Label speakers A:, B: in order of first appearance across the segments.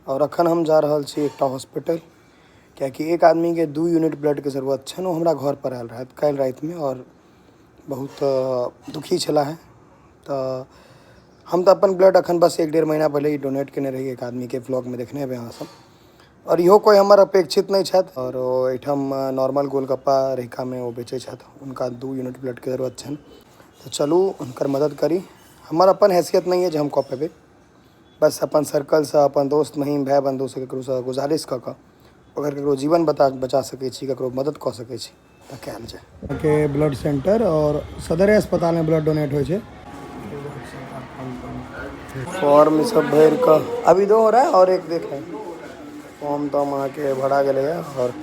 A: और अखन हम जा रहल छी एकटा हॉस्पिटल, कियाकि एक आदमीके 2 यूनिट ब्लडके जरूरत छनि। ओ हमरा घर पर आयल रहथि काल्हि रातिमे और बहुत दुखी छलाह है। तऽ हम तऽ अपन ब्लड अखन बस 1-1.5 महीना पहिले ही डोनेट केने रही एक आदमीके, व्लॉगमे देखने हेबै अहाँ सब। और इहो कोइ हमर अपेक्षित नहि छथि और ओ एहिठाम नॉर्मल गोलगप्पा रहिकामे ओ बेचै छथि, हुनका 2 यूनिट ब्लडके जरूरत छनि। तऽ चलू हुनकर मदद करी। हमर अपन हैसियत नहि अइ जे हम कऽ पेबै, बस अपन सर्कलसँ अपन दोस्त महीम भाय बन्धुसँ ककरोसँ गुजारिश कऽ कऽ अगर ककरो जीवन बचा सकै छी, ककरो मदद कऽ सकै छी तऽ कयल जाय। के ब्लड सेंटर और सदरे अस्पतालमे ब्लड डोनेट होइ छै। फॉर्म सब भरि कऽ अभी दो हो रहा है और एक देख रहे हैं। फॉर्म तॉर्म अहाँके भरा गेलैए और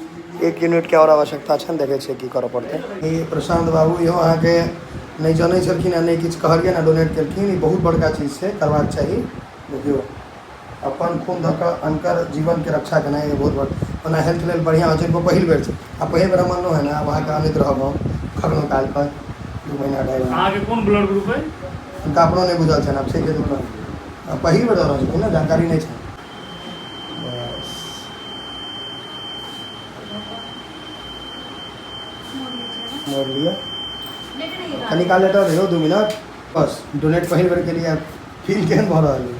A: 1 यूनिटके आओर आवश्यकता छनि, देखै छियै की करऽ पड़तै। ई प्रशांत बाबू इहो अहाँके नहि जनै छलखिन आ नहि किछु कहलियनि आ डोनेट केलखिन। ई बहुत बड़का चीज छै, करबाक चाही। देखियौ अपन खून दऽ कऽ अनकर जीवनके रक्षा केनाइ बहुत बड़, ओना हेल्थ लेल बढ़िआँ होइ छै। पहिल बेर छै आ पहिल बेर हम अनलहुँ हँ ने, आब अहाँके अनैत रहब हम कखनो कालपर 2 महीना 2.5 महीना।
B: अहाँके कोन ब्लड ग्रुप अइ?
A: हुनका अपनो नहि बुझल छनि, आब छै कि पहिल बेर दऽ रहल छथिन ने, जानकारी नहि छनि। बस मोड़ लिअ, कनी काल लेटर रहियौ 2 मिनट। बस डोनेट पहिल बेर केलियै, फील केहन भऽ रहल अइ?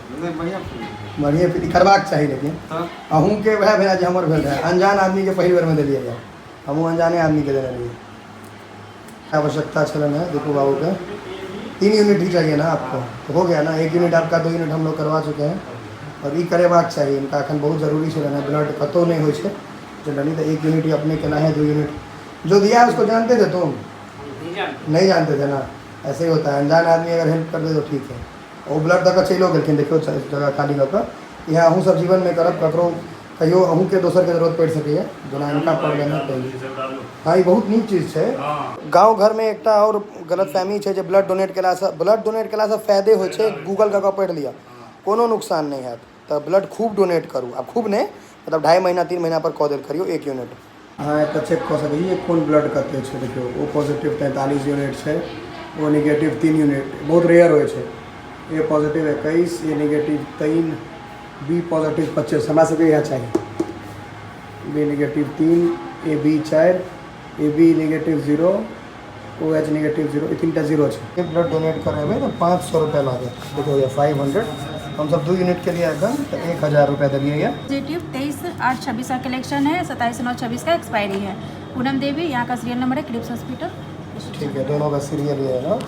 A: बढ़िआँ फील करबाक चाही, लेकिन अहूँके वएह भेल जे हमर भेल रहै। अनजान आदमीके पहिल बेरमे देलियै यऽ, हमहूँ अनजाने आदमीके देने रहियै। आवश्यकता छलनि है दीपू बाबूके। 3 यूनिट ही चाहिए ना आपको, तो हो गया ना 1 यूनिट आपका, 2 यूनिट हम लोग करवा चुके हैं। और ई करेबाक चाही इनका, अखन बहुत जरूरी छलनि है। ब्लड कतहु नहि होइ छै जनरली, तऽ 1 यूनिट ही अपने केना है। 2 यूनिट जो दिया है उसको जानते थे तुम? नहीं जानते थे ना, ऐसे ही होता है, अनजान आदमी अगर हेल्प कर दे तो ठीक है। ओ ब्लड दऽ कऽ चलिओ गेलखिन, देखियौ जगह खाली कऽ कऽ। इएह अहूँ सब जीवनमे करब, ककरो कहियो अहूँके दोसरके जरूरत पड़ि सकैए, जेना हिनका पड़लनि हँ पहिले। हँ, ई बहुत नीक चीज छै। गाँव घरमे एकटा आओर गलतफहमी छै जे ब्लड डोनेट केलासँ फायदे होइ छै। गूगल कऽ कऽ पढ़ि लिअ, कोनो नुकसान नहि हैत। तऽ ब्लड खूब डोनेट करू, आ खूब नहि मतलब 2.5 महीना 3 महीना पर कऽ देल करियौ 1 यूनिट। अहाँ एतऽ चेक कऽ सकै छी कोन ब्लड कते छै। देखियौ ओ पॉजिटिव 43 यूनिट छै, ओ निगेटिव 3 यूनिट, बहुत रेयर होइ छै। ए पॉजिटिव 21, ए निगेटिव 3, बी पॉजिटिव 25, हमरा सबके इएह चाही। B negative 3, A B 4, A B negative 0, O H negative 0, ई 3टा 0 छै। ब्लड डोनेट करेबै तऽ 500 रुपैआ लागत। देखियौ यऽ 500, हमसब 2 यूनिट के लिए एखन तऽ 1000 रुपैआ देलियै यऽ।
C: पॉजिटिव 23/8/26 का कलेक्शन है, 27/9/26 का एक्सपायरी है। पूनम देवी यहाँ का सीरियल नंबर है, क्रिप्स हॉस्पिटल।
A: ठीक है, दोनों का सीरियल ये है ना।